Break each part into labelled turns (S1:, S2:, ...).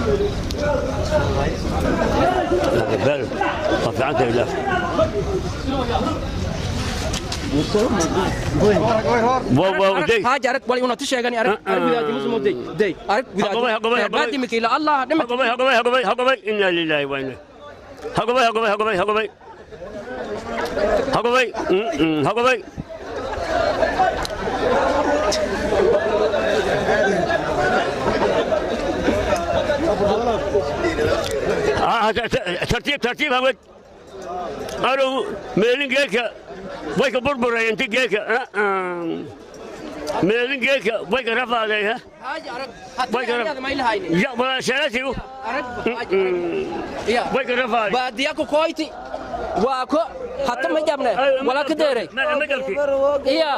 S1: Waa fiicanta ilaah.
S2: Haaji, arag wali una tisheegani, arag, arag gudaadi musmo dey dey, arag gudaadi baadimiki ila Allah dhima.
S1: Hagobay, hagobay, hagobay, hagobay. Inna lillahi wa inna. Hagobay, hagobay, hagobay, hagobay, hagobay, hagobay. Tartiib, tartiib, hawad arow meelin geelka way ka burburay inti geelka meelin geelka way ka rafaaday ha.
S2: Haaji, arag hatta ma ilahayni.
S1: Ya wala sharatigu.
S2: Arag,
S1: way ka rafaaday.
S2: Baadiya ku koyti waa ko hatta ma jabne wala ka deeray. Iya,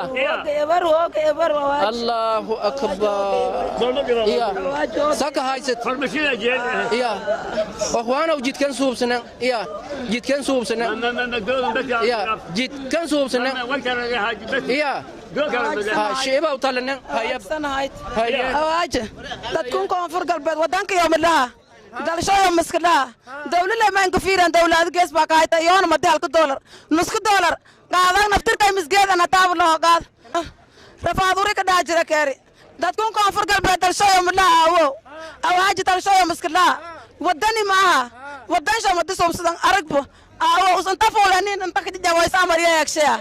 S2: Allahu akbar. Iya, saka haysat. Iya, akhwaanow, jidkan suubsanan. Iya, jidkan suubsanan. Iya, jidkan suubsanan. Iya, shiiba u talanan. Hayab haye.
S3: Awaaje, dadkun Koonfur Galbeed wadanka yoomidhaha dalshayo maskadhaha dawlale maanka fiiran dawlaad gees baa ka hayta yoona madi halka doolar nusku doolar qaadan naftirkay misgeedana taabulaho qaad rafaaduri ka dhaa jira keeri. Dadkun Koonfur Galbeed dalshayo midhaha awow awaaji dalshayo maskadhaha wadani maaha wadan shamadi soobsadan aragbo awo usunta fuule nin inta kajajaways amar yeegsheya.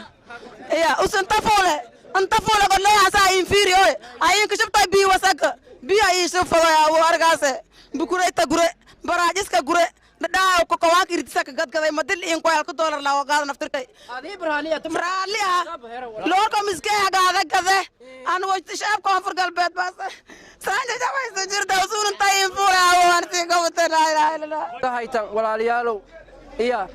S3: Iya, usunta fuule, inta fuule godleyaasa infiri oy ayin kashubtay biyo wasaga biyo ayin shufadoy awo argaase bukureyta gure baraajiska gure dhadhaa kokowaanka irdisa ka gadgaday madil in koy halka doolar laawo qaada naftirkay raalli ah loorka miskee hagaada gade an shacab Koonfur Galbeed baas saanja jabaysa jirta usuunta in fuule awo an sii gabate. Laa ilaaha illa Allah.
S2: Haytan walaalayaalow, iya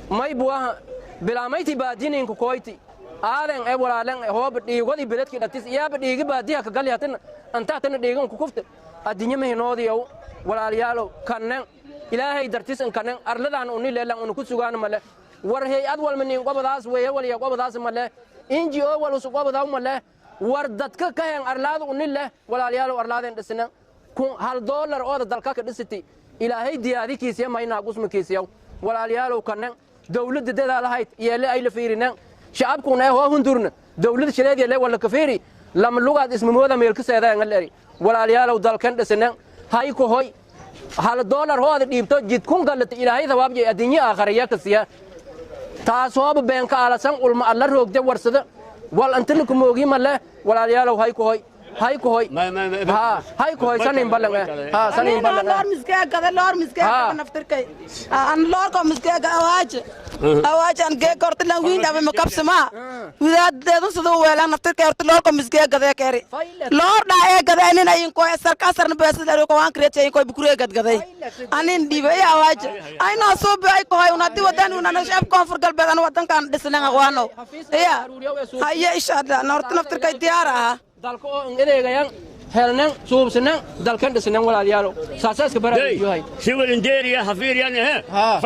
S2: may buaha bilaamayti baadiniinku koyti aaden e walaalen hooba dhiigodi beledki dhatis iyaaba dhiigi baadiha ka gali hatina antahtana dhiigan ku kufte addinya mahinoodiyow. Walaalayaalow, kannen Ilaahay dartis in kannen arladaan uni leelan unu ku sugaan male. War hay-ad walma nin qobadaas weeye waliya qobadaas male NGO wal usu qobadaw male. War dadka ka hen arlaada uni leh. Walaalayaalow, arlaadeen dhisina kun hal doolar ooda dalka ka dhisiti Ilaahay diyaadikiisiya maynaa gusmakiisiyaw. Walaalayaalow, kannen dawladda dadaalahayd yeele ay la fiirinen shacabkuna ee hoo hundurna dawladda shileed yeele wala ka fiiri lama lugaad ismamooda meelka seedaa leri. Walaalayaalow, dalkan dhisinen hay ku hoy hal doolar hooda dhiibto jidkun galata Ilaahay thawaabjay adduunyo aakhariya ka siya. Taas hooba beenka alasan ulma alla roogde warsada wal antana ku moogi male. Walaalayaalow, hay ku hoy, hay ku hoy, ha hay ku hoy sanin ballan ha sanin ballan.
S3: Loor miskee gada, loor miskee gada naftirkay an loorko miskee gada. Awaaje, awaaje, an gee korti lan wiin dhabe ma kabsama widaadeedu siduu weelaan naftirkay horta loorko miskee gade keeri loor dhaa ee gada anin ayin koy sarka asarna beesad ko waan kreet ayin koy bukuree gadgaday anin dhiibe. Ya awaaje, aynoo suubi ay kohay unadi wadan unana shacab Koonfur Galbeed an wadankan dhisnan aqwaano. Iya, haye, insha Allah horta naftirkay diyaar aha.
S2: Dalka oo in edeegayan helnan suubsanan dalkan dhisnan. Walaalayaalo, saasaska baraarujuhay
S1: si walindeeriya hafiiryan.
S2: Ha.